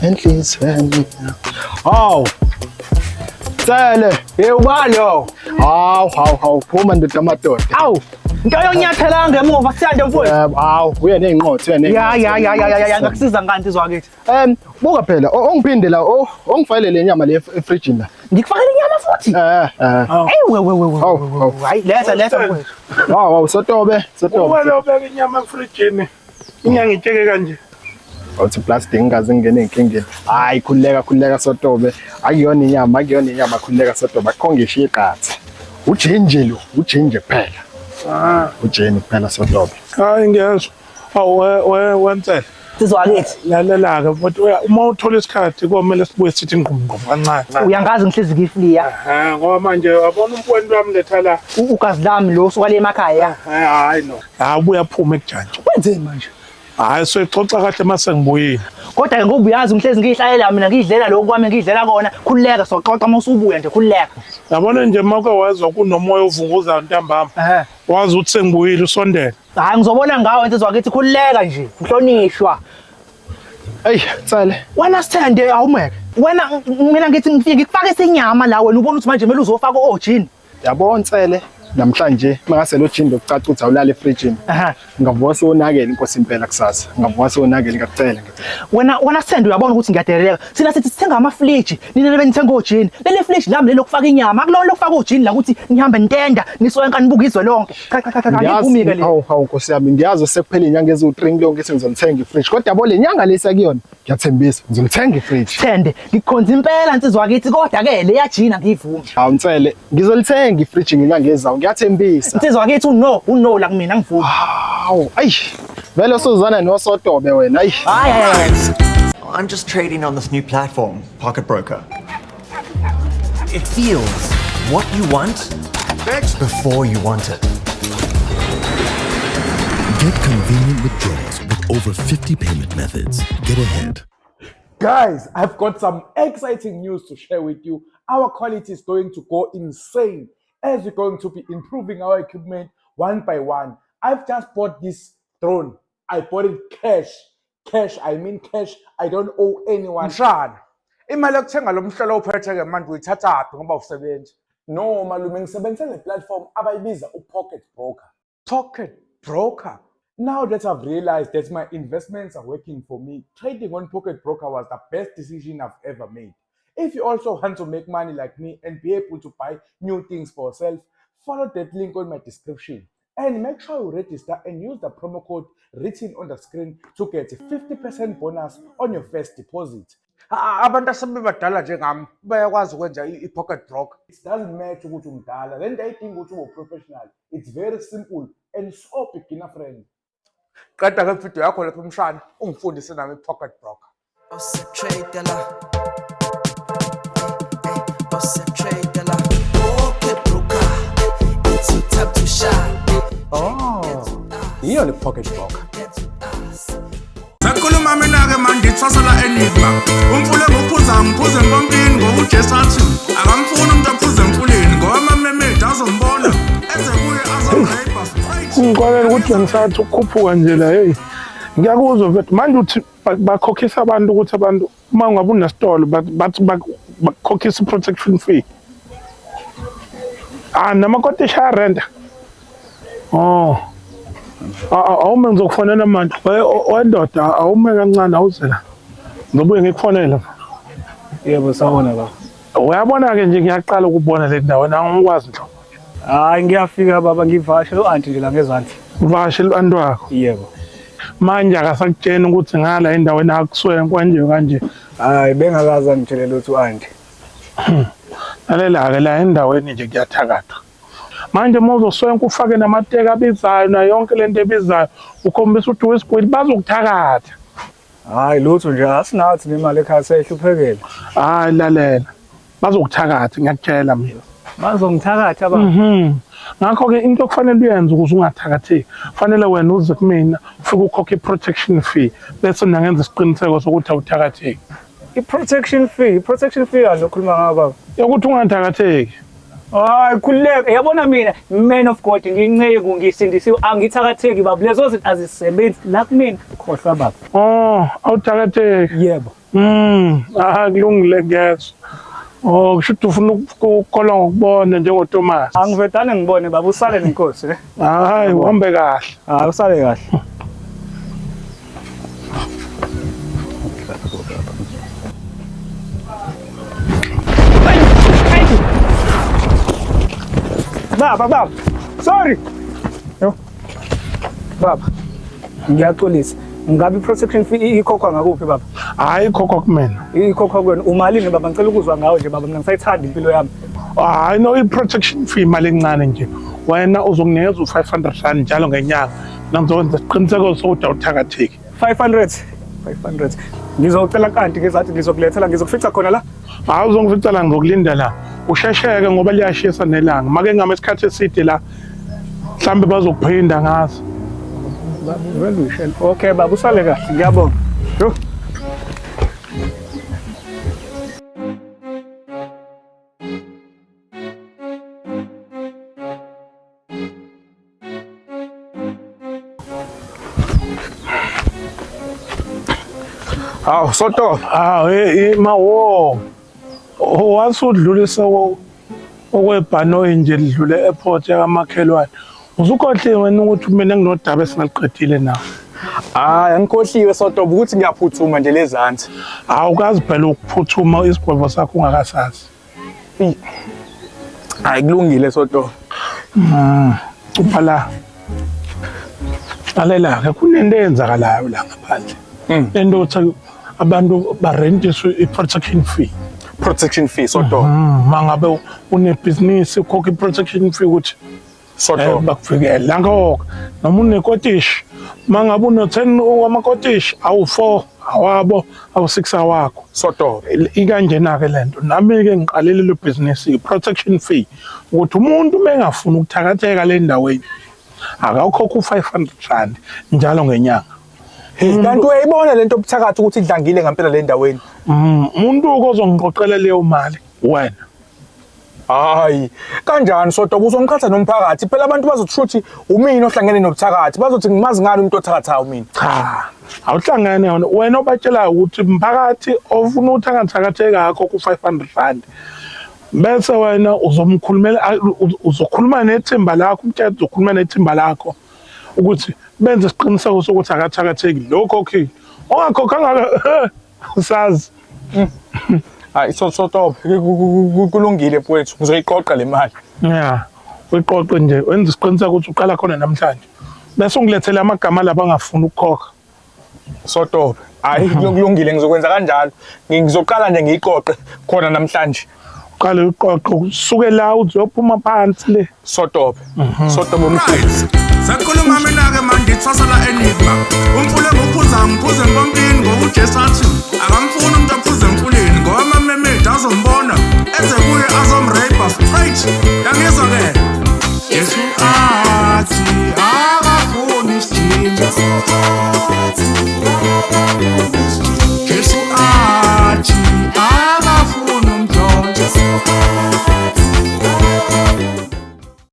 Enhlizweni. Hawu. Cele. Hey ubani lo? Hawu hawu hawu phuma ndoda amadoda. Awu. Into yonyathela ngemuva sithande mfowethu. Yebo, hawu uye nezinqotho uye Ya ya ya ya ya ya ngakusiza ngani insizwa kithi. Buka phela ongiphinde la ongifayele le nyama le efrijini la. Ngikufakele inyama futhi. Eh. Ey we we we we. Hawu, hawu. Hayi letha letha mfowethu. Hawu hawu sotobe sotobe. Ubani obeka inyama efrijini? Inyanga itsheke kanje. Awuthi plastic ngingaze ngingene enkingeni. Hayi khululeka khululeka sotobe. Akuyona inyama akuyona inyama khululeka sotobe. Akukho ngisho iqatha. Ujinje lo, ujinje kuphela. Ah, Ujini kuphela sotobe. hayi ngiyezwa. Awu we we wenzele. Insizwa kithi. Lalela-ke mfowethu uma uthola isikhathi komele sibuye sithi ngqum ngqum kancane. Uyangazi ngihlezi ngifliya. Ehhe, ngoba manje wabona umfowenu wami letha la. Ugazi lami lo suka le emakhaya. Ehhe, hayi no. Hayi ubuye aphume ekujantshi. Wenzeni manje? Hayi soyixoxa kahle mase ngibuyile. Kodwa ke ngoba uyazi ngihlezi ngiyihlalela mina ngidlela lokhu kwami ngidlela kona. Khululeka soxoxa uma usubuya nje khululeka. Yabona nje uma uke wezwa kunomoya ovunguzayo ntambama. Ehhe. Wazi ukuthi sengibuyile usondele. Hayi ngizobona ngawe insizwa kithi khululeka nje. Mhlonishwa. Ey, Cele. Wena sithende Awumeke. Wena mina ngithi ngifike ngikufake isinyama la wena ubona ukuthi manje kumele uzofaka ojini. Yabo Nsele namhlanje mangase lo jini lokucaca ukuthi awulala efrijini. Aha. Ngavuka sewonakele inkosi impela kusasa. Ngavuka sewonakele ngiyacela ngiyacela. Wena sithende uyabona ukuthi ngiyadeleleka. Sina sithi sithenga ama fridge, nina lebe nithenga ojini. Leli fridge lami lelo kufaka inyama, akulona lokufaka ojini la ukuthi nihambe nitenda, niswenka nibuka izwe lonke. Cha cha cha cha ngivumi ke le. Hawu hawu nkosi yami ngiyazi sekuphela inyanga eziwu-3 kuleyo ngithi ngizolithenga ifridge. Kodwa yabo le nyanga lesi akuyona ngiyathembisa ngizolithenga ifridge. Sithende, ngikukhonza impela insizwa kithi kodwa ke le yajina ngivumi. Hawu Nsele ngizolithenga ifridge ngenyanga ezayo ngiyathembisa. Insizwa kithi uno, uno la kumina ngivumi. Hawu ayi vele usuzana nosotobe wena ayi. Hayi hayi hayi. I'm just trading on this new platform, Pocket Broker. It feels what you want before you want it. Get convenient withdrawals with over 50 payment methods. Get ahead. Guys, I've got some exciting news to share with you. Our quality is going to go insane as we're going to be improving our equipment one by one. I've just bought this drone. I bought it cash. Cash, I mean cash. I don't owe anyone. Mshana, imali yokuthenga lo mhlolo uphethe-ke manje uyithathaphi ngoba usebenzi? No, malume, ngisebenzise le platform abayibiza uPocket Broker. Pocket Broker. Now that I've realized that my investments are working for me, trading on Pocket Broker was the best decision I've ever made. If you also want to make money like me and be able to buy new things for yourself, follow that link on my description and make sure you register and use the promo code written on the screen to get a 50% bonus on your first deposit. Abantu asebebadala njengami bayakwazi ukwenza i-Pocket Broker. It doesn't matter ukuthi umdala, le nto ayidinga ukuthi ube professional. It's very simple and so beginner friendly. Qeda-ke ividiyo yakho lapho mshana, ungifundise nami i-Pocket Broker. Trade la. Trade la. Pocket Broker. It's your time to shine. Oh, yiyo le Pocket Broker. Sakhuluma mina-ke manje ithwasa enigma umfule ngophuza ngiphuze empompini ngoba uJesu athi akamfuni umuntu aphuze emfuleni ngoba amamemedi azombona eze kuye azomreyibha straight. Ngixolela ukuthi bengisathi ukukhuphuka nje la hey. Ngiyakuzwa mfethu manje uthi bakhokhisa abantu ukuthi abantu uma ungabe unesitolo bathi bakhokhisa i-protection fee. Ah namakotishi ayarenta. Oh. Awume ngizokufonela manje. Wendoda awume kancane awuze la. Ngizobuye ngikufonele. Yebo, sawubona baba. Uyabona-ke nje ngiyaqala ukubona le ndawo angikwazi nhlobo. Hayi ngiyafika baba ngivakashela u-anti nje la ngezansi. Uvakashela u-anti wakho. Yebo. Manje akasakutsheni ukuthi ngala endaweni akusuke kanje kanje. Hayi bengakaze angitshele lutho u-anti. Lalela-ke la endaweni nje kuyathakatha. Manje uma uzoswenka ufake namateki abizayo nayo yonke lento ebizayo ukhombisa ukuthi uyisigwili bazokuthakatha. Hayi lutho nje asinathi nemali ekhaya siyahluphekela. Hayi lalela bazokuthakatha ngiyakutshela mina. Bazongithakatha baba. Ngakho-ke into okufanele uyenze ukuze ungathakatheki, kufanele wena uze kumina ufike ukhokhe i-protection fee bese mina ngenza isiqiniseko sokuthi awuthakatheki. I-protection fee, i-protection fee kanje okhuluma ngayo baba. Yokuthi ungathakatheki. Hayi khululeka, yabona mina man of God ngiyinceku ngisindisiwe angithakatheki baba. Lezo zinto azisebenzi la kumina. Khohlwa baba. Oh, awuthakatheki. Yebo. Ah kulungile ngiyezwa. Oh kusho ukuthi ufuna ukukholwa ngokubona njengoThomas. Angivedane ngibone baba usale nenkosi ne. Hayi uhambe kahle. Hayi usale kahle. Baba baba. Sorry. Yo. Baba. Ngiyaxolisa. Ngabe i-protection fee ikhokhwa ngakuphi baba? Hayi ikhokhwa kumina. Ikhokhwa kuwena. Umalini baba? Ngicela ukuzwa ngawe nje baba, mina ngisayithanda impilo yami. Hayi no i-protection fee imali encane nje. Wena uzokunikeza u-500 rand njalo ngenyanga. Mina ngizokwenza isiqiniseko sokuthi awuthakatheki. 500. 500. Ngizocela kanti ngizathi ngizokulethela ngizokufica khona la. Hayi uzongifica la ngizokulinda la. Ushesheke ngoba liyashisa nelanga. Make ngame isikhathi eside la. Mhlambe bazokuphinda ngaso. Baba uyishela. Okay baba usale kahle. Ngiyabonga. Yo. Hawu Soto. Ah hey mawo. Wasudlulisa okwebhanoyi nje lidlule airport yakamakhelwane. Usukhohliwe wena ukuthi mina nginodaba esingaliqedile nawe. Hayi angikhohliwe Soto ukuthi ngiyaphuthuma nje lezansi. Awukazi phela ukuphuthuma isigwebo sakho ungakasazi. Hayi kulungile Soto. Ubhala. Lalela ke kunento eyenzakalayo la ngaphandle. Lento uthi abantu barentiswe i-protection fee. Protection fee Soto. Mangabe unebhizinisi ukhokha i-protection fee ukuthi Soto bakuvikele. Langoko noma unekotishi mangabe uno-10 wamakotishi awu-4 awabo awu-6 awakho. Soto ikanjena ke lento. Nami ke ngiqalele le business i-protection fee ukuthi umuntu mengafuna ukuthakatheka le ndaweni akawukhokha u-500 rand njalo ngenyanga. Kanti uyayibona lento obuthakathi ukuthi idlangile ngempela le ndaweni. Umuntu ozongiqoqela leyo mali wena. Hayi, kanjani Soto uzongiqhatha nomphakathi? Phela abantu bazothi ukuthi umina ohlangene nobuthakathi, bazothi ngimazi ngani umuntu othakathayo mina. Cha, awuhlangene wena. Wena obatshelayo ukuthi mphakathi ofuna uthakathakatheka akho ku-500 rand. Bese wena uzomkhulumela uzokhuluma nethimba lakho, umtshela uzokhuluma nethimba lakho ukuthi benze isiqiniseko sokuthi akathakatheki lokho okay. Ongakhokhanga sazi. Hayi Soto kulungile mfowethu, ngizoyiqoqa le mali. Yeah, uyiqoqe nje wenza isiqiniseko ukuthi uqala khona namhlanje. Bese ungilethele amagama laba angafuni ukukhokha. Soto, hayi kulungile ngizokwenza kanjalo. Ngizoqala nje ngiyiqoqe khona namhlanje. Uqale uqoqe usuke la uzophuma phansi le. Soto. Soto bomkhulu. Sakhuluma mina ke manje ithwasa la Enigma. Umfule ngophuza ngiphuze empompini ngoba uJesu athi akamfuni umuntu aphuze emfuleni ngoba amamemedi azombona eze kuye azomrape straight. Yangizwa ke. Jesu athi akafuni isijinja. Jesu athi akafuni umdlonjo.